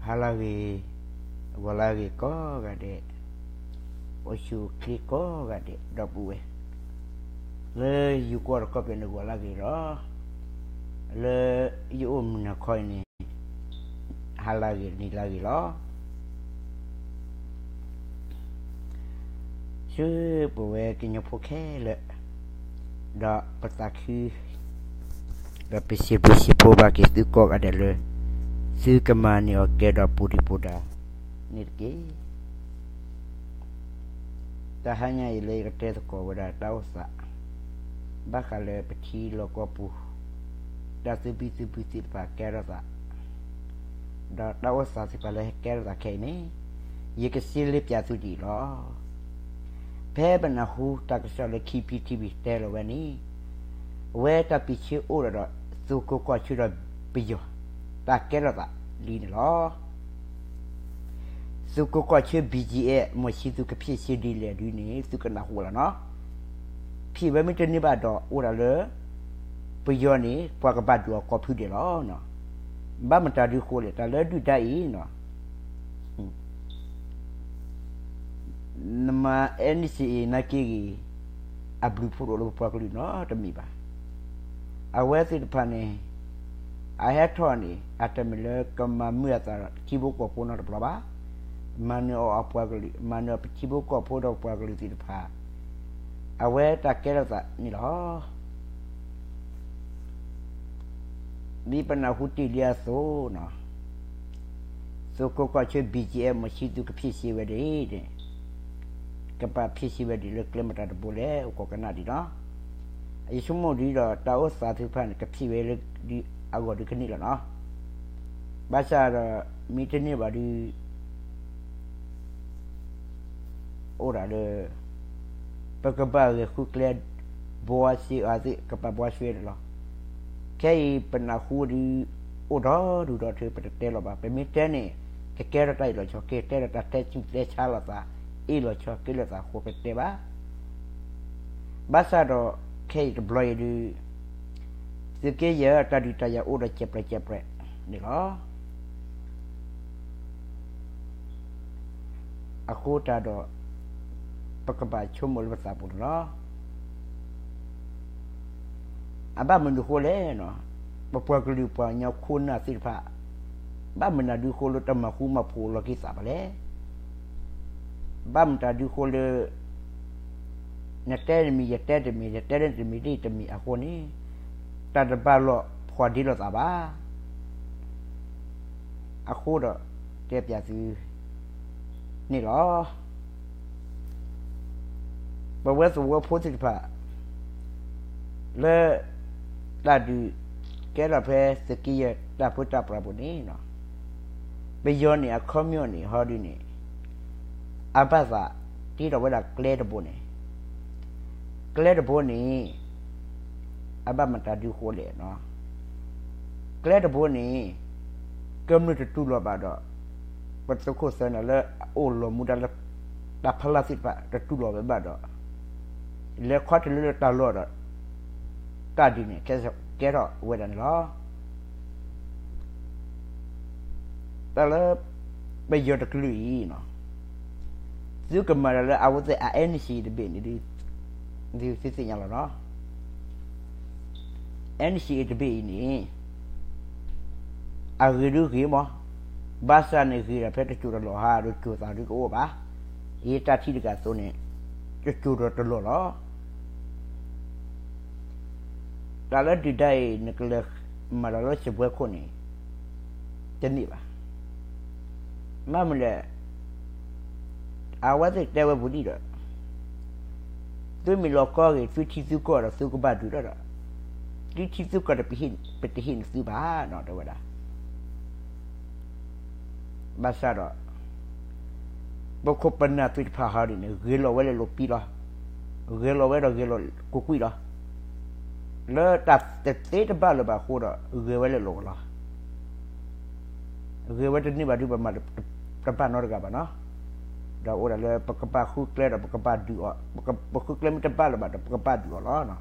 ဟါလၢဂ့ၤ, ဂီၤလၢဂ့ၤကိးဂၤဒဲး, အိၣ်ဆူၣ်အိၣ်ချ့ကိးဂၤဒဲး ဒီပုၢ်ဝဲၢ်, လၢယကွၢ်တကီၢ်ဖဲန့ၣ်ဂီၤလၢဂ့ၤလီၤ. လၢယအိၣ်မုၢ်နၤခီအံၤန့ၣ် ဟါလၢဂ့ၤနံၤလၢဂ့ၤလီၤ. ဆူပဝဲကညီဖိခဲလၢာ်, ဒီးပသးခု ဒီးပစံးဘျုးစံးဖှိၣ်ဘၣ်က့ၤသုကိးဂၤဒဲးလၢ သုကမၤန့ၢ်အီၤကဲဒီးပူၤဒံးပူၤဒါန့ၣ်တက့ၢ်. တဟါညါအံၤလၢယကတဲသကိးဝဲဒၣ်တၢ်အိၣ်သး ဘၣ်ဃးလၢပထံလီၢ်ကီၢ်ပူၤ တၢ်သူၣ်ဘံၣ်သူၣ်ဘုၣ်သ့ၣ်တဖၣ်ကဲထီၣ်သး ဒီးတၢ်အိၣ်သးသ့ၣ်တဖၣ်လၢဟဲကဲထီၣ်သးခဲအံၤန့ၣ် ယကစံးလၢပျၢ်သုဒ်အံၤလီၤ. ဖဲပနၢ်ဟူတၢ်ကစီၣ်လၢ ခံဖံထံဖံ တဲလီၤဝဲန့ၣ်, အဝဲတၢ်ပံာ်ဆၢအိၣ်ဒီး သုးခိၣ်ကီၢ်ဆၢဒီးပယီၤ တၢ်ကဲထီၣ်သးလံန့ၣ်လီၤ. သုးခိၣ်ကီၢ်ဆၢ ဘံၣ်ကၠံၣ်အဲၣ် မီၢ်ဆံသူကဖံးစ့ဒ်လဲၣ်ဒ်န့ၣ် သုကနၢ်ဟူလီၤနီၤ. ဖံးဝဲမ့ၢ်တန့ၢ်ဘၣ်ဒီးအိၣ်ဒၣ်လၢ ပယီၤန့ၣ် ပှၤကဘၣ်ဒုးအီၤကိးဖုဒဲးလီၤ. ဘၣ်မတၤဒုးဃိလဲၣ် တၢ်လၢဒုၣ်ဒါအံၤနီၤ နမၤ NCA နာ်က့ဂ့ၤ အဘျုးဖှိၣ်တအိၣ်လၢပပှၤကလုာ်နီတမံၤဘၣ်. အဝဲသ့ၣ်တဖၣ်န့ၣ် အဟဲထီၣ်န့ၣ် အတမ့ၢ်လၢကမၤမုာ်အသးဒီးထံဖိကီၢ်ဖိနီတဘျီဘၣ်. မၤနၢၤအီၤအပှၤကလုာ် မၤနၢၤအီၤပထံဖိကီၢ်ဖိဒီးပှၤကလုာ်သ့ၣ်တဖၣ် အဝဲတၢ်ကဲထီၣ်သးန့ၣ်လီၤ. ဒ်ပနၢ်ဟူတ့ၢ်လံအသိးနီၤ, သုးခိၣ်ကီၢ်ဆၢ ဘံၣ်ကၠံၣ်အဲၣ် မီၢ်ဆံသူကဖံးစ့ဝဲဒၣ်န့ၣ် ကဘၣ်ဖံးစ့ဝဲဒၣ်လၢကျဲမတၤတဘိလဲၣ် အိၣ်ခိးကနၣ်ဒံးနီၤ. ယဆိကမိၣ်ဒ်ဒီးတၢ်အိၣ်သးသ့ၣ်တဖၣ်န့ၣ် ကဖံးဝဲလၢဒ်အဂီၢ်ဒ်ကန့ၢ်လီၤနီၤ. ဘၣ်ဆၣ်ဒီး မ့ၢ်တန့ၢ်ဘၣ်ဒီး အိၣ်ဒၣ်လၢ ပကဘၣ်ဂဲၤဃုကျဲ ဘှါစ့အသ့ၣ် ကပာ်ဘှါစ့ဒီးလီၤ. ခဲအံၤပနၢ်ဟူဒုး အိၣ်ဒီဒူၣ်ဒီထၢ ပတတဲလီၤဘၣ်. ပမ့ၢ်တဲန့ၣ် ကကဲထီၣ်တၢ်အ့ၣ်လိာ်ဆိးက့ တဲဒီးတၢ်တဲဆူၣ်တဲဆါလိာ်သး အ့ၣ်လိာ်ဆိးက့လိာ်သးအဃိ ပတတဲဘၣ်. ဘၣ်ဆၣ်ဒီး ခဲအံၤတဘျီအံၤဒုး သုးက့ယဲၢ်တၢ်ဒုးတၢ်ယၤအိၣ်ဒီးစဲးပြဲးစဲးပြဲးန့ၣ်လီၤ. အဃိတၢ်ဒီး ပကဘၣ်ဆိကမိၣ်လၢပသးပူၤန့ၣ်လီၤ. အဘၣ်မနုၤဃိလဲၣ်နီၤ, ပပှၤကလုာ်ပှၤကညီခိၣ်နၢ်သ့ၣ်တဖၣ် ဘၣ်မနုၤဒုးဃိလၢတမၤဃူမၤဖိးလီၤက့ၤသးဘၣ်လဲၣ်. ဘၣ်မတၤဒုးဃိလၢ နတဲတမံၤ ယတဲတမံၤ ယတဲတမံၤ ဒ်တမံၤအဃိန့ၣ် တၢ်တဘၣ်လိာ်ဖိးဒ့လိာ်သးဘၣ်. အဃိဒီး တဲပျးသုန့ၣ်လီၤ. ပဝဲသဝီဖိသ့ၣ်တဖၣ် လၢ တၢ်ဒုးကဲထီၣ်ဖဲသုးက့ယဲၢ်တၢ်ပၢတၢ်ပြးပူၤန့ၣ် ပယီၤန့ၣ် အခီပညီန့ၣ် ဟီဒုးန့ၣ် အဘၣ်သးတ့ထီၣ်ဝဲဒၣ်ကျဲတဘိန့ၣ်, ကျဲတဘိန့ၣ် အဘၣ်မတၤဒုးဃိလဲၣ်နီၤ. ကျဲတဘိန့ၣ် ကမျၢၢ်တတူၢ်လိာ်ဘၣ်ဒီး ပသုးခိၣ်သၢနၤလၢအအိၣ်လီၤမူဒါလၢ တၢ်ဖီလာ်သ့ၣ်တဖၣ် တတူၢ်လိာ်ဝဲဘၣ်ဒီး လဲၤခီတလၢလၢတၢ်လီၢ်ဒီး တၢ်ဒုးန့ၣ် ကဲထီၣ်ဝဲဒၣ်န့ၣ်လီၤ. တၢ်လၢ ပယီၤတကလုာ်အံၤ သုကမၤတၢ်လၢအဝဲသ့ၣ်အ NCA တဘ့ၣ်န့ၣ် သုသ့ၣ်ညါလီၤနီၤ. NCA တဘ့ၣ်အံၤန့ၣ် အဂ့ၤဒုဂ့ၤမး, ဘၣ်ဆၣ်န့ၣ်ဂ့ၤဒီးဖဲတစိၤတလီၢ်ဟါဒီး စိၤသးဒုကအိၣ်ဘၣ်. ယတၢ်ထံၣ်တဂၤအသိးန့ၣ် တစိၤဒီးတလီၢ်လီၤ. တၢ်လၢဒုၣ်ဒါအံၤ နကလဲၤမၤလီၤလၢစပွဲခိၣ်န့ၣ် တန့ၢ်ဘၣ်. မ့ၢ်မနုၤလဲၣ်, အဝဲသ့ၣ်တဲဝဲပူၤဒံးဒီး သုမ့ၢ်လီၤကီဂ့ၤ သုထံသုကီၢ်ဒီးသုကဘၣ်ဒုးဒီး, သုထံသုကီၢ်ဒီး ပတဟ့ၣ်နသုဘၣ်နီၤ တဲဝဲဒၣ်. ဘၣ်ဆၣ်ဒီး ပခိၣ်ပနၢ်သ့ၣ်တဖၣ်ဟီဒ်န့ၣ် ဂဲၤလီၤဝဲလၢလိၤပံလီၤ. ဂဲၤလီၤဝဲဒီးဂဲၤလီၤကွ့ၢ်ကွ့ၢ်လီၤ. လၢတၢ်တသ့တဘၣ်လၢၤဘၣ်အဃိဒီး ဂဲၤဝဲလၢလိၤလီၤ. ဂဲၤဝဲတန့ၢ်ဘၣ်ဒုး ပမၤတဘၣ်နီတဂၤဘၣ်နီၤ. ဒီးအိၣ်ဒၣ်လၢပကဘၣ်ဃုကျဲဒီး ပကဘၣ်ဒုးအီၤ, ပဃုကျဲမ့ၢ်တဘၣ်လၢၤဘၣ်ဒီး ပကဘၣ်ဒုးအီၤလီၤ.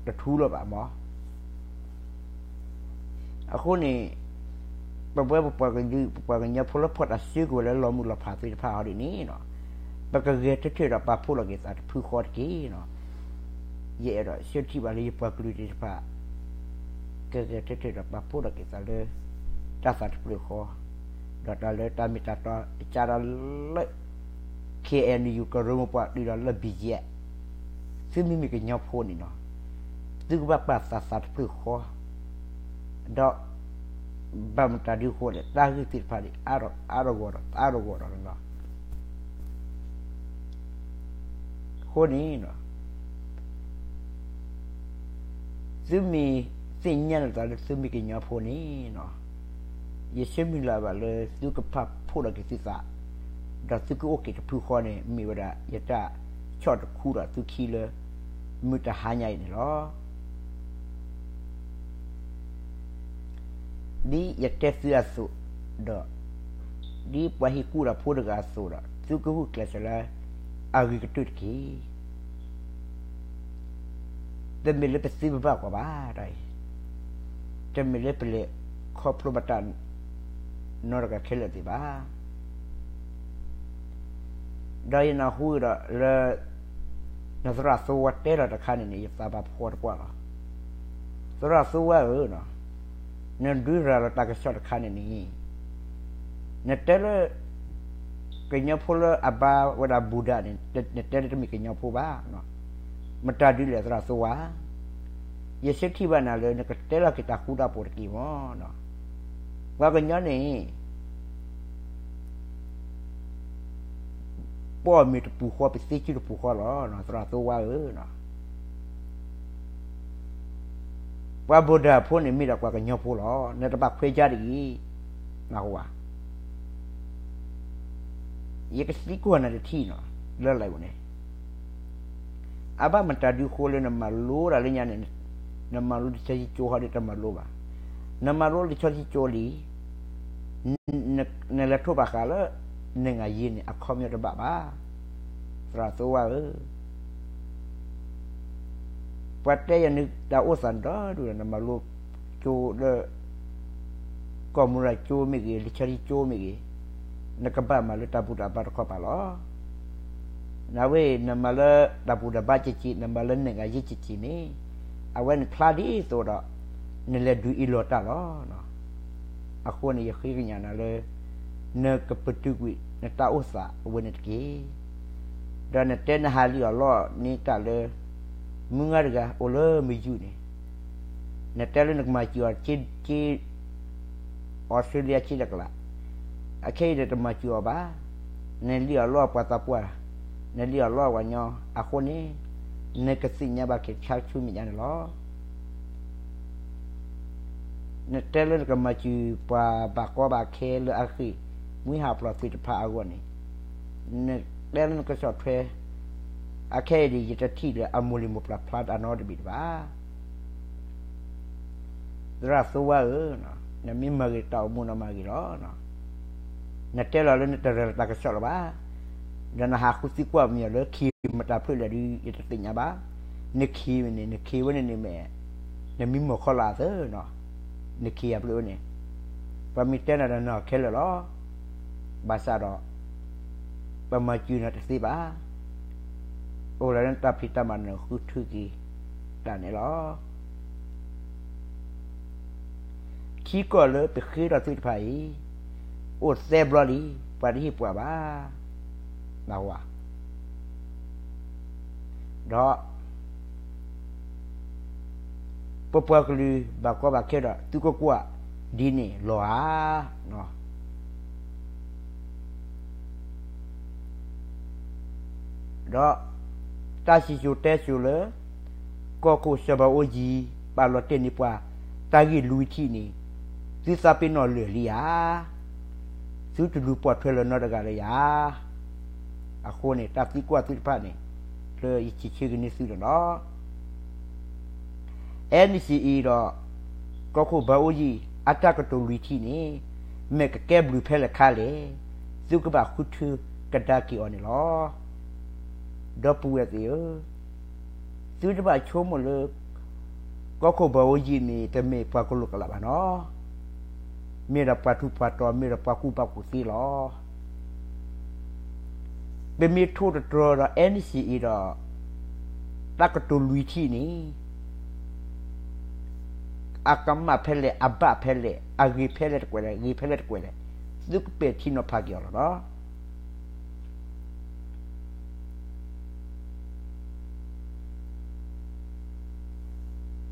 တထူလၢၤဘၣ်မး. အဃိန့ၣ် ပ ပဝဲပပှၤကလုာ် ပပှၤကညီဖိလၢဖီၣ်တၢ်စုကဝဲၤလၢလီၤမုၢ်လီၤဖးသ့ၣ်တဖၣ်ဟီဒ်န့ၣ်, ပကဂဲၤထၢၣ်ထၢၣ်ဒီးပာ်ဖှိၣ်လီၤက့ၤသးတဖုဃီတက့ၢ်. ယအဲၣ်ဒိးဆၢထံၣ်ဘၣ်လၢယပှၤကလုာ်သ့ၣ်တဖၣ် ကဂဲၤထၢၣ်ထၢၣ်ဒီးပာ်ဖှိၣ်လီၤက့ၤသးလၢ တၢ်သးတဖျၢၣ်ဃီ, ဒီးတၢ်လၢတၢ်မ့ၢ်တၢ်တီ ကစးဒီးလၢ ခ့ၣ်အဲၣ်ယူၣ် ကရၢမိၢ်ပှၢ် တုၤဒီးလၢ ဘံၣ်ယဲၣ်, သုမ့မ့ၢ်ကညီဖိန့ၣ်နီၤ, သုကဘၣ်ပာ်သးသးတဖျၢၣ်ဃီ, ဒီး ဘၣ်မတၤဒုအဃိလဲၣ်, တၢ်ဂ့ၢ်သ့ၣ်တဖၣ်န့ၣ် အါထီၣ်အါထီၣ်ဂီၢ်ထီၣ် အါထီၣ်ဂီၢ်ထီၣ်လီၤ. အဃိန့ၣ် သုမ့ၢ်သ့ၣ်ညါနသးလၢသုမ့ၢ်ကညီဖိန့ၣ်, ယဆၢမုၢ်လၢ်ဘၣ်လၢသုကပာ်ဖှိၣ်လီၤက့ၤသုသး, ဒီးသုကအိၣ်က့ၤတဖုဃီန့ၣ် မ့ၢ်ဝဲဒၣ်ယတၢ်ဆီၣ်တခူဒီးသုခံလၢ မုၢ်တဟါညါအံၤန့ၣ်လီၤ. ဒ်ယတဲသုအသိး, ဒီး ဒ်ပှၤဟ့ၣ်ကူၣ်တၢ်ဖိတဂၤအသိးဒီး သုကဂုာ်ကျဲးစၢးလၢ အဂ့ၤကတၢၢ်တက့ၢ်. တမ့ၢ်လၢပသ့ပဘၣ်ကွၢ်ဘၣ်တၢ်အံၤ, တမ့ၢ်လၢပလဲၤခီဖျိဘၣ်တၢ်နီတဂၤခဲလၢာ်သ့ၣ်ဘၣ်. ဒီးယနၢ်ဟူဒီးလၢ နသရၣ်သိဝါတဲလီၤတခါန့ၣ်န့ၣ် ယသးဘၣ်ဖှီၣ်တပှၢ်လီၤ. သရၣ်သိဝါဧၢ, နဒုးရၤလီၤတၢ်ကစီၣ်တခါန့ၣ်န့ၣ်, နတဲလၢ ကညီဖိလၢအဘါဝဲဒၣ်ဘူၣ်ဒၣ်န့ၣ် နတဲလၢတမ့ၢ်ကညီဖိဘၣ်. မတၤဒုလဲၣ်သရၣ်သိဝါ, ယဆၢထံၣ်ဘၣ်နၤလၢနကတဲလီၤက့ၤတၢ်ဃူတၢ်ဖိးတက့ၢ်မၢ်. ပှၤကညီန့ၣ် ပအီၣ်မ့ၤတပူၤဃီ ပသ့စုတပူၤဃီလီၤ သရၣ်သိဝါဧၢ. ပှၤဘူၣ်ဒၣ်ဖိန့ၣ်မ့ၢ်ဒၣ်ပှၤကညီဖိလီၤ. နတဘၣ်ခွဲခြားတဂ့ၤ, နၢ်ဟူဧါ. ယကသံကွၢ်နၤတထံၣ်နီၤ, လၢလၢပူၤန့ၣ် အဘၣ်မတၤဒုဃိလၢနမၤလိတၢ်လၢညါန့ၣ်, နမၤလိလံာ်စီဆှံကၠိဟီဒီးတမၤလိဘၣ်. နမၤလိလံာ်စီဆှံကၠိလံ နလဲၤထိးဘၣ်ဃးလၢ နဂၤယ့န့ၣ် အခီပညီတဘၣ်ဘၣ်. သရၣ်သိဝါဧၢ, ပှၤတဲယၤန့ၣ် တၢ်အိၣ်သးန့ၣ်ဒီး နမၤလိကၠိလၢ ကီၢ်မူရၤကၠိမ့ၢ်ဂ့ၤ, လံာ်စီဆှံကၠိမ့ၢ်ဂ့ၤ, နကဘၣ်မၤလၢတၢ်ဘူၣ်တၢ်ဘါတခီပၤလီၤ. နဝဲ နမၤလၢတၢ်ဘူၣ်တၢ်ဘါကက့ၤ, နမၤလၢနဂၤယ့ကက့ၤန့ၣ်, အဝဲန့ၣ်ဖျါဒ်သိးဒီး နလဲၤဒုးအ့ၣ်လိာ်တၢ်လီၤ. အဃိန့ၣ် ယဃ့ကညးနၤလၢ နကပတုာ်ကွံာ်နတၢ်အိၣ်သးအဝဲန့ၣ်တက့ၢ်. ဒီးနတဲနဟးလံၣ်အီၣ်လီအီၣ်န့ၢ်တၢ်လၢ မုၢ်ဂၤတဂၤအိၣ်လၢမယူၤန့ၣ်, နတဲလၢနကမၤစၢၤအီၤ အီစထြ့လယါ က့လၢကလး, အခဲအံၤဒီးတမၤစၢၤအီၤဘၣ်. နလံၣ်အီၣ်လီအီၣ်ပှၤသးပှၢ်, နလံၣ်အီၣ်လီအီၣ်ပှၤကညီ, အဃိန့ၣ် နကသ့ၣ်ညါဘၣ်က့ၤဆါဆူမဲာ်ညါန့ၣ်လီၤ. နတဲလၢနကမၤစၢၤပှၤဘၣ်ကီဘၣ်ခဲလၢအဃ့ၢ်မှံဟးဖျိးသ့ၣ်တဖၣ်အဂီၢ်န့ၣ်, နတဲလၢနကဆီၣ်ထွဲ, အခဲအံၤဒ် ယတထံၣ်လၢအမိၢ်လံၤမိၢ်ပှၢ်ဖျါတၢ်နီတဘ့ၣ်တဘၣ်. သရၣ်သိဝါဧၢ, နမ့ၢ်မၤဂ့ၤတၢ်အိၣ်မူနမၤဂ့ၤလီၤ. နတဲလီၤလၢနတရၤလီၤတၢ်ကစီၣ်လၢၤဘၣ်. ဒီးနဟးဃုသံကွၢ်မ့ၢ်အီၤလၢခံမတၤဖျၢၣ်လဲၣ်ဒီး ယတသ့ၣ်ညါဘၣ်. နခံမ့ၢ်န့ၣ် နခံဝဲန့ၣ်န့ၣ်မ့ၢ် နမံမီၢ်ခီလၢအသၢနီၤ, နခံဂၤဖျၢၣ်ဝဲန့ၣ်, ပှၤမ့ၢ်တဲနၤဒီးနၤခဲလၢာ်လီၤ. ဘၣ်ဆၣ်ဒီး ပမၤစၢၤနၤတသ့ဘၣ်. အိၣ်လၢနတၢ်ဖံးတၢ်မၤနၢၤဃုထၢက့ၤတၢ်န့ၣ်လီၤ. ထံကီၢ်လၢပဃ့ထီၣ်သုတဖၣ်အံၤ အိၣ်သၢဘျီလံ, ပှၤတဟ့ၣ်ပှၤဘၣ်. နၢ်ဟူဧါ. ဒီး ပပှၤကလုာ်ဘၣ်ကီဘၣ်ခဲဒီး သုကကွၢ်ဒ်န့ၣ်လီၤဧါ. ဒီး တၢ်စံၣ်စိၤတဲစိၤလၢ ကီၢ်ခိၣ်စီၤဘၣ်အူကၠံ ပာ်လီၤတဲာ်န့ၢ်ပှၤ တၢ်ဂ့ၢ်လွံၢ်ထံၣ်န့ၣ် သုသးပ့ၤနီၣ်လၢာ်လံဧါ. သုတလူၤပိာ်ထွဲလၢၤနီတဂၤလၢၤဧါ. အဃိန့ၣ် တၢ်သံကွၢ်သုတဖၣ်န့ၣ် လၢယစံးဆၢက့ၤန့ၢ်သုန့ၣ်လီၤ. NCA ဒီး ကီၢ်ခိၣ်ဘၣ်အူကၠံ အတၢ်ကတိၤလွံၢ်ထံၣ်န့ၣ် မ့ၢ်ကကဲဘျုးဖဲလဲၣ်ခါလဲၣ်, သုကဘၣ်ဃုထၢကဒါက့ၤအီၤန့ၣ်လီၤ. ဒီပုၢ်ဝဲၢ်သ့ၣ်ဧၢ, သုတဘၣ်ဆိကမိၣ်လၢ ကီၢ်ခိၣ်ဘၣ်အူကၠံန့ၣ် တမ့ၢ်ပှၤကလိာ်ကလာ်ဘၣ်နီၤ. မ့ၢ်ဒီးပှၤထူးပှၤတီၤ မ့ၢ်ဒီးပှၤကူၣ်ဘၣ်ကူၣ်သ့လီၤ. ပမ့ၢ်ထိၣ်သတြီၤဒီး NCA ဒီး တၢ်ကတိၤလွံၢ်ထံၣ်န့ၣ် အကမၣ်ဖဲလဲၣ် အဘၣ်ဖဲလဲၣ် အဂ့ၤဖဲလဲၣ်တကွဲးလဲၣ် ဂ့ၤဖဲလဲၣ်တကွဲးလဲၣ် သုကပဲာ်ထံနီၤဖးက့ၤအီၤလီၤနီၤ.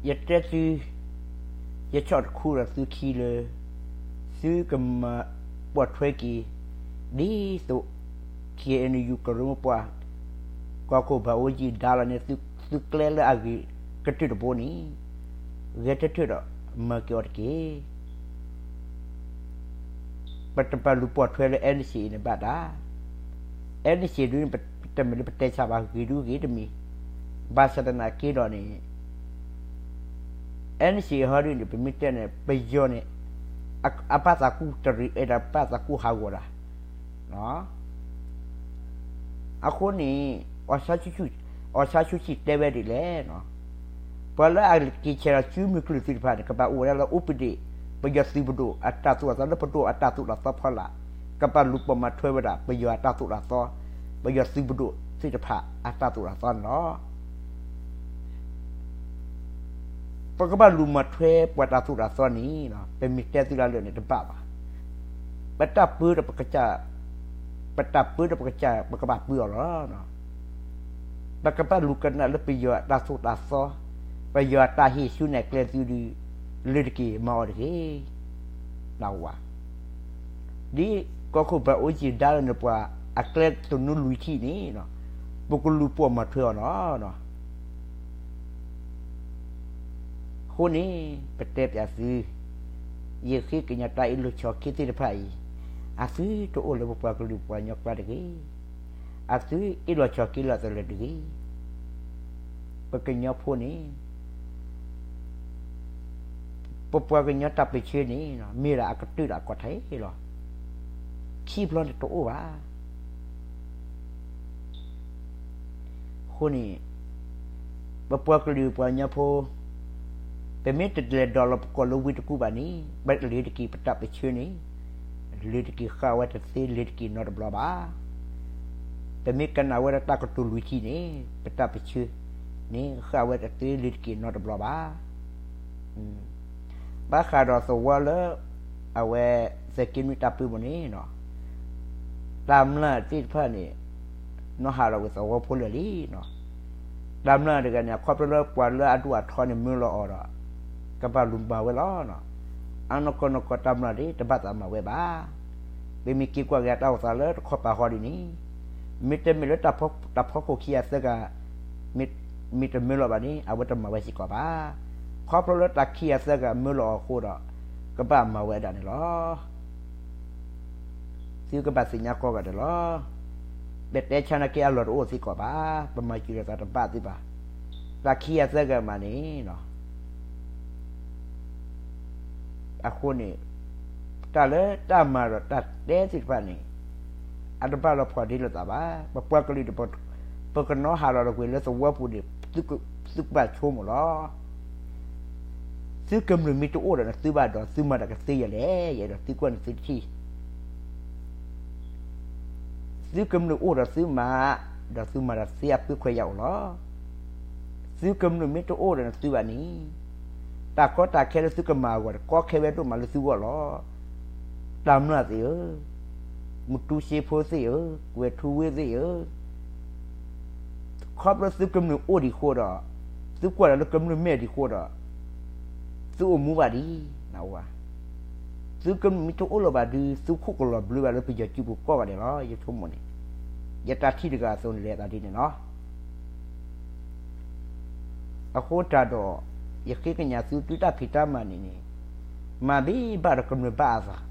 ယတဲသု, ယဆီၣ်တခူဒီးသုခံလၢ သုကမၤပိာ်ထွဲက့ၤ ဒ်သိး KNU ကရၢမိၢ်ပှၢ် ကီၢ်ခိၣ်ဘၣ်အိၣ်ယံာ်ဒါလီၤန့ၣ် သုကျဲလၢအဂ့ၤကတၢၢ်တဘိန့ၣ် ဂဲၤထၢၣ်ထၢၣ်ဒီးမၤက့ၤအီၤတက့ၢ်. ပတပာ်လူၤပိာ်ထွဲလၢ NCA န့ၣ်ဘၣ်တၢ်, NCA ဒုန့ၣ် တမ့ၢ်လၢပတဲဆါဘၣ် ဂ့ၤဒုဂ့ၤတမံၤ, ဘၣ်ဆၣ်သနာ်က့ဒီးန့ၣ် NCA ဟီဒုန့ၣ် ပမ့ၢ်တဲန့ၣ် ပယီၤန့ၣ် အဘၣ်သးကူၣ်တရံး အဲၣ်ဒိးဘၣ်သးကူၣ်ဟးဂီၤတၢ် အဃိန့ၣ် အီၣ်ဆါဆူၣ်ဆံၣ်တဲဝဲဒ်လဲၣ်, ပှၤလၢအက့ၤဆဲးဒီးစုမုၢ်ကျၢၢ်သ့ၣ်တဖၣ်န့ၣ် ကဘၣ်အိၣ်ဝဲဒၣ်လၢအိၣ်ပဒ့ၣ် ပယီၤသုးပဒိၣ်အတၢ်သိၣ်တၢ်သီလၢပဒိၣ်အတၢ်သိၣ်တၢ်သီဖီလာ်, ကဘၣ်လူၤပိာ်မၤထွဲဝဲဒၣ် ပယီၤအတၢ်သိၣ်တၢ်သီ, ပယီၤသုးပဒိၣ်သ့ၣ်တဖၣ်အတၢ်သိၣ်တၢ်သီန့ၣ်လီၤ. ပကဘၣ်လူၤမၤထွဲပှၤတၢ်သိၣ်တၢ်သီန့ၣ် ပမ့ၢ်တဲသုလၢလၢာ်န့ၣ်တဘၣ်ဘၣ်. ပတၢ်ပၢဒီးပကစၢ်, ပတၢ်ပၢဒီးပကစၢ် ပကဘၣ်ပၢအီၤလီၤ. ပကဘၣ်လူၤကနၣ်လၢပယီၤအတၢ်သိၣ်တၢ်သီ, ပယီၤအတၢ်ဟ့ၣ်ဆူနဲၣ်ကျဲသုဒု လၢတက့ၢ်မၤအီၤတဂ့ၤ. နဝၤ ဒ်ကီၢ်ခိၣ်ဘၣ်အိၣ်ယံာ်ဒါလၢန့ၣ် ပှၤအကျဲတနူလွံၢ်ထံၣ်န့ၣ် ပကလူၤပိာ်မၤထွဲအီၤလီၤ. အဃိန့ၣ် ပတဲပၠးသု, ယဃ့ကညးတၢ်အ့ၣ်လိာ်ဆိးက့သ့ၣ်တဖၣ်အံၤ, အသုတအိၣ်လၢပပှၤကလုာ်ပှၤကညီကျါတဂ့ၤ, အသုအ့ၣ်လိာ်ဆိးက့လိာ်အသးလၢာ်တဂ့ၤ. ပကညီဖိန့ၣ် ပပှၤကညီတၢ်ပၢၢ်ဆၢန့ၣ် မ့ၢ်ဒၣ်အကတၢၢ်ဒီးအကီၢ်ထံးလီၤ. ခံဖျီန့ၣ်တအိၣ်ဘၣ်. အဃိန့ၣ် ပပှၤကလုာ်ပှၤကညီဖိ ပမ့ၢ်တလဲၤဒီးလီၤပကိာ်လၢဝ့ၢ်တကူၣ်ဘၣ်န့ၣ် ပလဲၤတက့ၤပတၢ်ပၢၢ်ဆၢန့ၣ် လဲၤတက့ၤဃာ်ဝဲတသ့ လဲၤတက့ၤနီတဘျီဘၣ်. ပမ့ၢ်ကနၣ်ဝဲဒၣ်တၢ်ကတိၤလွံၢ်ထံၣ်န့ၣ် ပတၢ်ပၢၢ်ဆၢန့ၣ် ဃာ်ဝဲတသ့ လဲၤတက့ၤနီတဘျီဘၣ်. ဘၣ်ဃးဒီးသဝီလၢ အဝဲ သုးက့နွံတၢ်ပၢမုၢ်န့ၣ် တၢ်မျၢ်သ့ၣ်တဖၣ်န့ၣ် နီၢ်ဟးလီၤဝဲသဝီဖိလၢာ်လံ. တၢ်မျၢ်တဂၤန့ၣ် အခီဖျိလၢပှၤလၢအဒိၣ်အထီန့ၣ်မၢလီၤအီၤဒီး ကဘၣ်လူၤမၤဝဲလီၤ. အနီၢ်ကီၢ်နီၢ်ကီၢ်တၢ်မျၢ်ဒၣ် တဘၣ်သးမၤဝဲဘၣ်. ပမ့ၢ်က့ၤကွၢ်က့ၤတၢ်အိၣ်သးလၢတခီပၤဃီဒ်န့ၣ် မ့တမ့ၢ်လၢတၢ်ဖီခိၣ်ခံဂၤသၢဂၤ မ့တမၢလီၤဘၣ်န့ၣ် အဝဲတမၤဝဲစ့ၢ်ကီးဘၣ်. ခီဖျိလၢတၢ်ခံဂၤသၢဂၤမၢလီၤအီၤအဃိဒီး ကဘၣ်မၤဝဲဒၣ်န့ၣ်လီၤ. သုကဘၣ်သ့ၣ်ညါကိးဂၤဒဲးလီၤ. ပတဲဆါနာ်က့အလီၢ်တအိၣ်စ့ၢ်ကီးဘၣ်, ပမၤစၢၤလိာ်သးတဘၣ်သ့ဘၣ်. တၢ်ခံဂၤသၢဂၤမးန့ၣ် အဃိန့ၣ် တၢ်လၢတၢ်မၤဒီးတၢ်တဲသ့ၣ်တဖၣ်န့ၣ် အတဘၣ်လီၤဖှီၣ်ဒ့လိာ်သးဘၣ်. ပပှၤကလုာ်ဒီး ပကနီၣ်ဟးလီၤတကွံာ်လၢသဝီပူၤန့ၣ် သုကဘၣ်ဆိကမိၣ်လီၤ. သုကမျၢၢ်မ့ၢ်တအိၣ်ဒီးနသုဘၣ်ဒီး သုမၤတၢ်ကသ့ယဲလဲၣ်. ယအဲၣ်ဒိးသံကွၢ်န့ၣ်သုတထံၣ် သုကမျၢၢ်အိၣ်ဒီးသုမၤ, ဒီးသုမၤတၢ်သ့အပၢၤခွဲးယာ်အိၣ်လီၤ. သုကမျၢၢ်မ့ၢ်တအိၣ်ဒီးနသုဘၣ်န့ၣ် တၢ်ကီတၢ်ခဲလၢသုကမၤအဂီၢ်န့ၣ် ကီခဲဝဲဒိၣ်မးလၢသုဂီၢ်လီၤ. တၢ်မျၢ်သ့ၣ်ဧၢ, မူတူစ့ဖိသ့ၣ်ဧၢ, ကွဲၤထူဝ့သ့ၣ်ဧၢ, ခီဖျိသုကမျၢၢ်အိၣ်ဒံးအဃိဒီး သုကွၢ်လၢကမျၢၢ်မဲာ်ဒံးအဃိဒီး သုအိၣ်မူဘၣ်ဒံး, သုကမျၢၢ်မ့ၢ်တအိၣ်လၢၤဘၣ်ဒီး သုခိၣ်ကလီၤဘျၢဘၣ်လၢပယီၤစုပူၤကိးဂၤဒဲးလီၤ. ယဆိကမိၣ်န့ၣ် ယတၢ်ထံၣ်တဂၤအသိးန့ၣ် လဲၤသးဒ်န့ၣ်လီၤ. အဃိတၢ်ဒီး ယဃ့ကညးသု သုတၢ်ဖံးတၢ်မၤန့ၣ်န့ၣ် မၤဘၣ်ဘၣ်ဒီးကမျၢၢ်ဘၣ်အသး,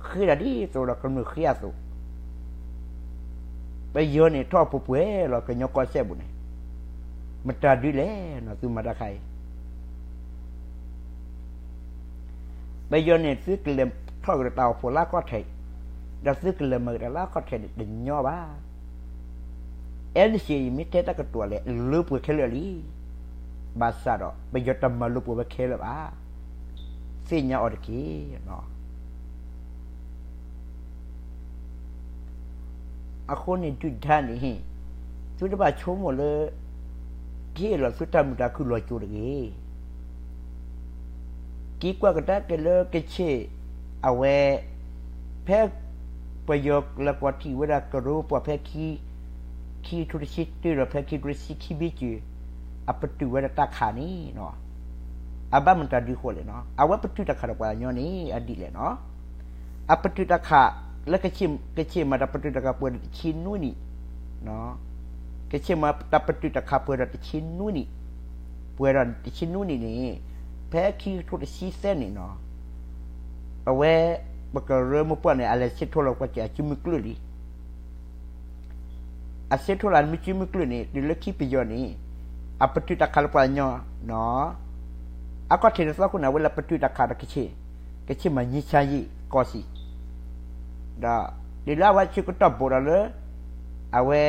ဃ့တၢ်ဒ်သိးဒီးကမျၢၢ်ဃ့အသိး, ပယီၤန့ၣ်ထီၣ်ပှဲၤပှဲၤလီၤ ကညီကီၢ်စဲၣ်ပူၤန့ၣ်, မတၤဒုလဲၣ် သုမၤတၢ်ခါအံၤ ပယီၤန့ၣ် သုကလဲၤထီၣ်က့ၤဒီးတၢ်အိၣ်ဖှိၣ်လၢကီၢ်ထဲး, ဒီးသုကလဲၤမၤက့ၤတၢ်လၢကီၢ်ထဲးန့ၣ် တညီဘၣ်. NCA အံၤ မ့ၢ်တဲတၢ်ကတိၤလဲၣ် လၢပှဲၤခဲလၢာ်လံ. ဘၣ်ဆၣ်ဒီး ပယီၤတမၤလၢပှဲၤဝဲခဲလၢာ်ဘၣ်. သ့ၣ်ညါအီၤတက့ၢ်. အဃိန့ၣ်ဒုၣ်ဒါန့ၣ် သုတဘၣ်ဆိကမိၣ်လၢ ကဟ့ၣ်လီၤသုတၢ်မုာ်တၢ်ခုၣ်လီၤစိၤတဂ့ၤ. က့ၤကွၢ်ကဒါက့ၤလၢကချ့ၣ် အဝဲ ဖဲ ပယီၤလၢကွၢ်ထံၣ်ဝဲဒၣ်ကရၢပှၤဖဲ ခံကထိတဆံတၢဒီးဖဲခံကထိတဆံခံဘ့ၣ်စၢၤ အပတုာ်ဝဲဒၣ်တၢ်ခးန့ၣ် အဘၣ်မတၤဒုးဃိလဲၣ်နီၤ, အဝဲပတုာ်တၢ်ခးဒီးပှၤကညီန့ၣ် အဒ်လဲၣ်နီၤ. အပတုာ်တၢ်ခး လၢကချ့ၣ်မး တၢ်ပတုာ်တၢ်ခးပှဲၤဒီးတဆံနွံနံၣ်, ကချ့ၣ်မးတၢ်ပတုာ်တၢ်ခးပှဲၤဒီးတဆံနွံနံၣ်, ပှဲၤဒီးတဆံနွံနံၣ်န့ၣ် ဖဲခံကထိတဆံသၢန့ၣ်နီၤ အဝဲ ပကရၢမိၢ်ပှၢ်န့ၣ် အလဲၤဆၢထၢၣ်လီၤကွၢ်စၢၤအစုမုၢ်ကျၢၢ်လံ. အဆၢထၢၣ်လီၤမ့ၢ်စုမုၢ်ကျၢၢ်န့ၣ် တုၤလၢခံပယီၤန့ၣ် အပတုာ်တၢ်ခးလၢပှၤကညီနီၤ. အခီၣ်ထံးန့ၣ်သီခိၣ်န့ၣ် အဝဲလၢပတုာ်တၢ်ခးဒီးကချ့ၣ်, ကချ့ၣ်မၤငြိမ်းချမ်းရေးကောင်စီ ဒီး တုၤလၢအဝဲဆၢကတီၢ်ဘိးဒီးလၢ အဝဲ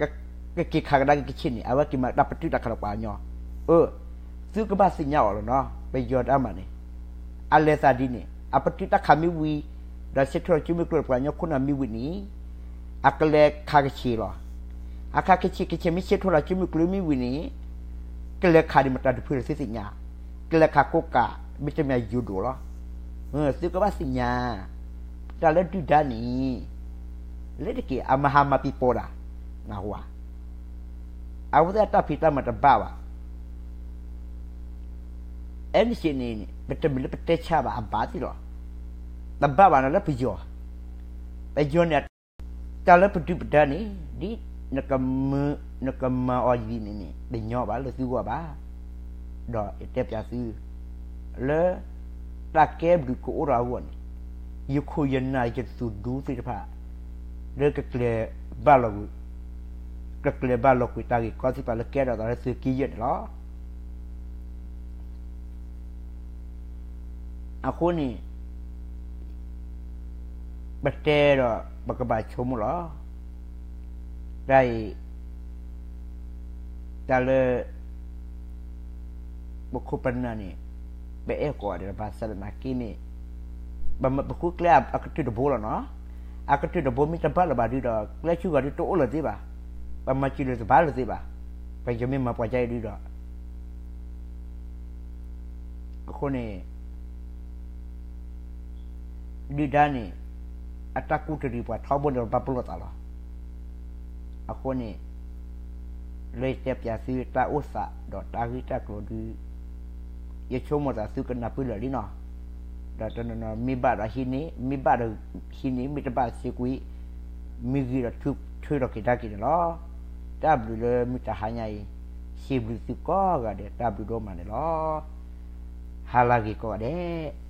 ကက့ၤခးကဒါက့ၤကချ့ၣ်န့ၣ် အဝဲက့ၤမၤတၢ်ပတုာ်တၢ်ခးဒီးပှၤကညီ. အၢ သုကဘၣ်သ့ၣ်ညါအီၤလီၤနီၤ ပယီၤတၢ်မၤန့ၣ် အလဲၤသးဒ်န့ၣ် အပတုာ်တၢ်ခးမ့ၢ်ဝံၤ ဒီးဆၢထၢၣ်လီၤစုမုၢ်ကျၢၢ်ပှၤကညီခိၣ်နၢ်မ့ၢ်ဝံၤန့ၣ် အကလဲၤခးကချ့ၣ်လီၤ. အခါကချ့ၣ် ကချ့ၣ်မ့ၢ်ဆၢထၢၣ်လီၤစုမုၢ်ကျၢၢ်မ့ၢ်ဝံၤန့ၣ် ကလဲၤခးဒံးမတၤတဖုဒီးသုသ့ၣ်ညါ, ကလဲၤခးကိးကး မ့တမ့ၢ်ယိၤဒိၣ်လီၤ. သုကဘၣ်သ့ၣ်ညါ တၢ်လၢဒုၣ်ဒါန့ၣ် လၢတက့ၢ် အမၤဟးမၤပံၤပိာ်ဒၣ် နၢ်ဟူဧါ. အဝဲသ့ၣ်အတၢ်ဖံးတၢ်မၤတဘၣ်ဘၣ်. အဲန့ၣ်စ့ၢ်န့ၣ် ပတမ့ၢ်လၢပတဲဆါဘၣ် အဘၣ်သ့ၣ်လီၤ. တဘၣ်ဘၣ်နီၤလၢပယီၤ, ပယီၤန့ၣ် တၢ်လၢပဒုၣ်ပဒါန့ၣ် ဒ် နကမၤအီၤယံာ်န့ၣ်န့ၣ် တညီဘၣ်လၢသုဂီၢ်ဘၣ်. ဒီးယတဲပျးသု လၢ တၢ်ကဲဘျုးကအိၣ်ဒီးအဂီၢ်န့ၣ် ယခိၣ်ယနၢ်ယသူၣ်ဒူသ့ၣ်တဖၣ် လၢကကျဲၤဘၣ်လီၤကွံာ် ကကျဲၤဘၣ်လီၤကွံာ်တၢ်ဂ့ၢ်ကီသ့ၣ်တဖၣ်လၢကဲထီၣ်သးလၢသုးက့ယဲၢ်န့ၣ်လီၤ. အဃိန့ၣ် ပတဲဒီးပကဘၣ်ဆိကမိၣ်လီၤ. တၢ်အံၤ တၢ်လၢ ပခိၣ်ပနၢ်န့ၣ် ပအဲၣ်ကိးဂၤဒဲးလီၤ ဘၣ်ဆၣ်သနာ်က့န့ၣ် ပမၤပဃုကျဲအကတၢၢ်တဘိလီၤနီၤ. အကတၢၢ်တဘိမ့ၢ်တဘၣ်လၢၤဘၣ်ဒုဒီး ကျဲဆူဂၤဒုတအိၣ်လၢၤသ့ဘၣ်. ပမၤစၢၤလၢၤတဘၣ်လၢၤသ့ဘၣ်. ပယီၤမ့ၢ်မၤပှၤကါအံၤဒုဒီး အဃိန့ၣ် ဒုၣ်ဒါန့ၣ် အတၢ်ကူၣ်တရံးပှၤထီဘိန့ၣ် ဘၣ်ပလီၢ်သးလီၤ. အဃိန့ၣ် လၢယတဲပျးသုတၢ်အိၣ်သးဒီးတၢ်ဂ့ၢ်တၢ်ကျိၤဒု ယဆိကမိၣ်သးသုကနၢ်ပၢၢ်လၢာ်လံနီၤ. ဒီးတနီၤနီၤမ့ၢ်ဘၣ်ဒီးဟံးန့ၢ်, မ့ၢ်ဘၣ်ဒီးဟံးန့ၢ်, မ့ၢ်တဘၣ်စ့ကွံာ်, မ့ၢ်ဂ့ၤဒီးထုးထီၣ်က့ၤဒါက့ၤန့ၣ်လီၤ. တၢ်ဘျုးလၢမုၢ်တဟါညါအံၤ, စံးဘျုးသုကိးဂၤဒဲး တၢ်ဘျုးဒိၣ်မးန့ၣ်လီၤ. ဟါလၢဂ့ၤကိးဂၤဒဲး.